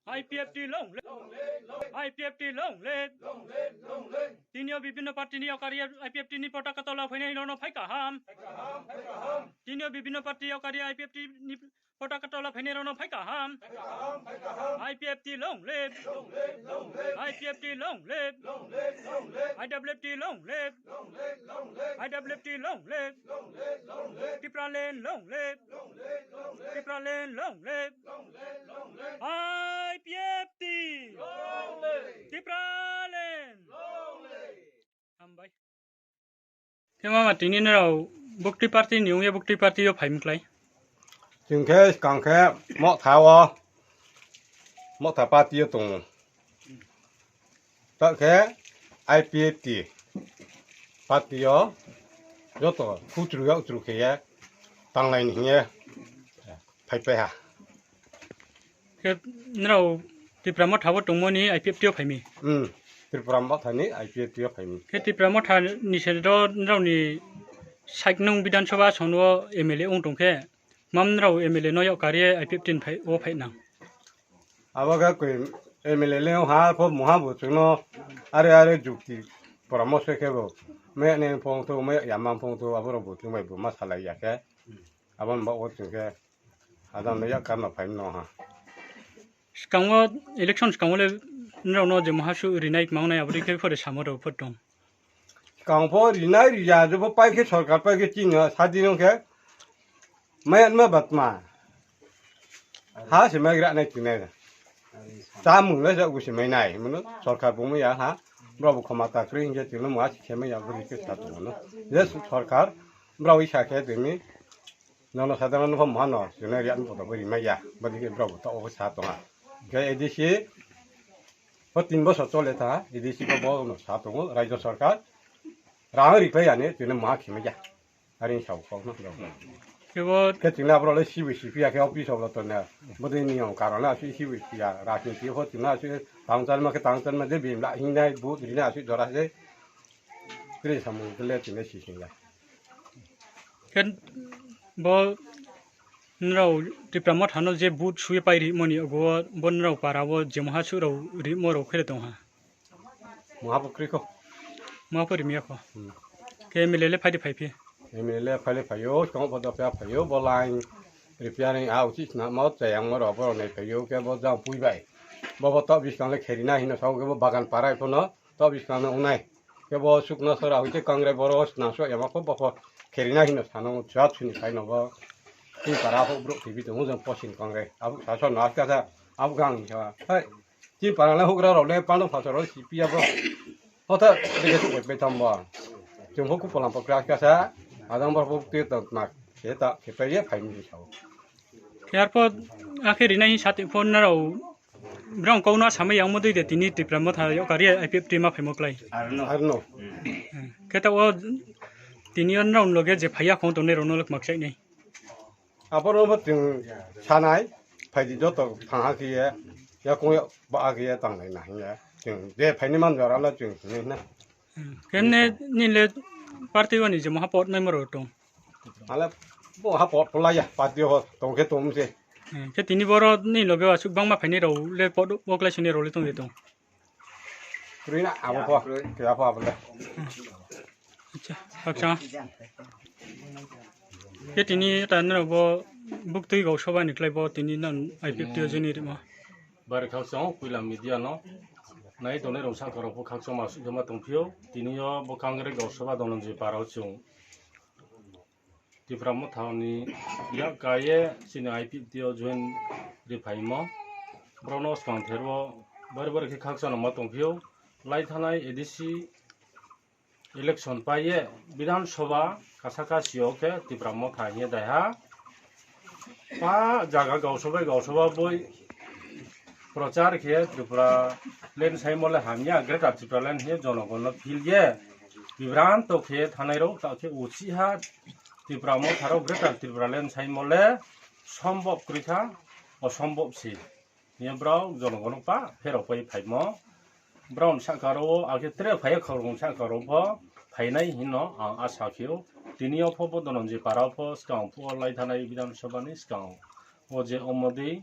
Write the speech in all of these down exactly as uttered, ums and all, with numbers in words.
I P F T long live. I P F T long live. Tinio bibhinno party ni yokari I P F T ni potaka tola phainai rono phai kaham. Tinio bibhinno party yokari I P F T ni potaka tola phainai rono phai kaham. I P F T long live. I P F T long live. I W F T long live. I W F T long live. Tipraland long live. Tipraland long live. I P F T. Tipraland. Hambai. Khe mama tini norok bukti party ni wngya bukti party o phaimwklai. Chwng khe swkang khe Motha o, Motha party o tongo. Ta khe I P F T party o joto khutru yaktru khe ye tanglai ni hwnye phai phai ha. Khe norok Tipra Motha o tongmani I P F T o phaimi? Hmm, Tipra Motha ni I P F T o phaimi. Khe Tipra Motha ni sero norok ni side nung Bidhan Sabha aswk no M L A wng tong khe, mam norok M L A no yok kariye I P F T ni phai o phai nang. Abo khe koi M L A le ha pho muha bo chwngno are are jukti poramorso khe bo me ne phong thu me yamang phong thu abo rok bo chwng bai bo ma salai ya khe. Aboni bagwi chwng khe adam le yak karno phaimano ha. Swkango election swkango le norokno je mahasu rinai mangnai aboni khe phore samo rok phor tong. Swkang pho rinai riya je bo pai khe sorkar pai khe chini sadi no khe mayat ma batma ha se mai gra nai tinai chamung le ja usi mai nai mano sorkar bo ya ha bro bo khoma ta kri hinge tilo mo asi khe mai ya bo khe sa to no je sorkar bro isa khe tini Nono sadharano pho mohano, sino riyan poto bo rimaya, badi khe brok bo to obo sa tonga. Khe A D C, bo tin bosor chole ta, A D C bo, bo no sa tongo, Rajya Sarkar, rang riklai yani, tini maha khimaya. Aring sao kok no. Kebo khe tini abro le sibi sipi ya khe office of lo tona. Bodi niyom karona si sibi siya, rajniti ho tini si tangchan ma khe tangchan ma de bimla hinai bu dina si jora se. Kri samung kle tini si singa. Khe bo nrao Tipra Motha no je vote suye pai ri moni ogo bo nrao para o je maha su rao ri mo rao khere tong ha. Maha pukri ko. Maha pukri miya ko. Hmm. Khe M L A le phai di phai phi. M L A phai le phai yo, kong bodo pya phai yo, bo line repairing a uchi na mo chayang mo ro bo nei phai yo, khe bo jang pui bai. Bo bo to biskang le kheri na hino sao khe bo bagan parai phono. To biskang no unai. Kebo sukna sora hoite kangre boro sna so yama ko bokho kherina hino sano chua chuni khai no bo. Twi para ho bro T V to mujang posin kangre. Abu sa so no aska sa abu gang sa. Hai. Ti para le hugra ro le pano phaso ro si pia bo. Hota dege su pe tam bo. Chung ho ku polam pakra aska sa. Adang bor bo ti to nak. Khe ta khe pe ye phai mi sao. Khe arpho akhe rinai sati phone na rao brong kau no samai yang mo dui de tini Tipra Motha yo kari I P F T ma phaimo klai. Arno. Arno. Khe ta o tini on rao loge je phaiya khong tongnai rao no lok mak sai nai. Aboro bo ting sanai phaidi joto thang ha khe ye ya kong ya ba khe ye tang nai na ya. Ting je phaini man jora la ting ni na. Kemne nile party wani je maha pot mai maro tong. Ale bo ha pot pula ya party ho tong khe tong se. Khe tini boro ni loge asuk bangma phaini rao le pot bo klai sini rao le tong de tong. Krina abo po kya po abo le. Acha, acha. Khe tini ta nrao bo buktui gau soba ni klai bo tini nan I P F T o jeni rima. Bari khakchang puila media no nai tongnai rok sakha rok bo khakchang ma sujama tongphio. Tini o bo kangre gau soba Dhananjay para o chung Tipra Motha ni yak kaye chini I P F T o join ri phaimo. Borok no swkang ther o bari bari khe khakchang ma tongphio. Lai thanai A D C election paiye Bidhan Sabha kasaka sio khe Tipra Motha hiye daiha pa jaga gausobai gausoba boi prochar khe Tripura land saimole hamya Greater Tripura land hiye jonogonno philye bibranto khe thanai rok ta khe uchiha Tipra Motha rok Greater Tripura land saimole sombhob kwrwikha, osombhob se. Hiya brao jonogono pa pherok pai phaimo. Brao ni saka ro o akhe tre phaiya khoroknwi saka ro pho phainai hino ang asa khio. Tini o pho bo Dhananjay para o pho swkang phuo lai thanai Bidhan Sabha ni swkang o je omodei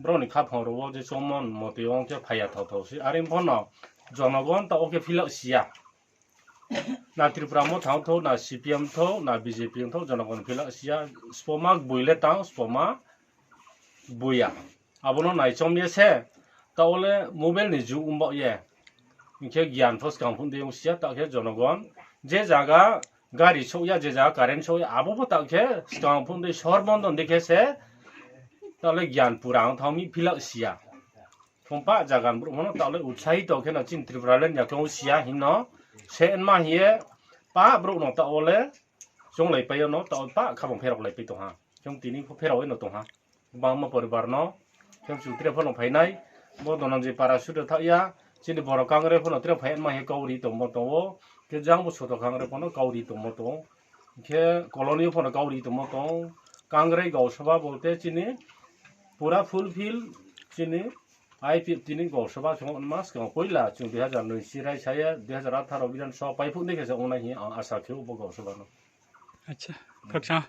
Borokni khaphang rogo je chongmon motwi ongkhe phaiya thao thao se. Are wngphano jonogon ta okhe philak siya. Na Tripura Motha wngthok, na C P M wngthok, na B J P wngthok, jonogon philak siya. Spoma buile tang, spoma buya. Abono naichomye se, ta ole mobile ni jug wngbaoh ye. Hinkhe giyan pho swkang phundui wngsiya, ta khe jonogon je jaga gari sokya, je jaga current sokya, abo pho ta khe swkang phundui sor bondo hindui khe se, ta ole giyan pura wngthangmi philak siya. Thumpa jagan borok phano ta ole utsahi to kheno chini Tripura land ya khe wngsiya hinno se wngma hiye pa borok no ta ole chonglai paio no ta pa khabang pherok lai pai tongha. Chong tini pho pherok no tongha. Bangma poribar no, khe chwng tre phano phainai, bo Dhananjay Para suda thakya, chini borok kangre phano tre phai ma he kauri tongmo tongo, khe jang bo soto kangre phano kauri tongmo tongo, khe colony phano kauri tongmo tongo, kangre gausaba bolte chini pura fulfill chini I P F T ni gausaba chwng mas kang poila chwng dui hazar noi sirai saya dui hazar atharo Bidhan Sabha paiphuk ni khe sa onai hi ang asa khe bo gausaba no. Acha, khaksa.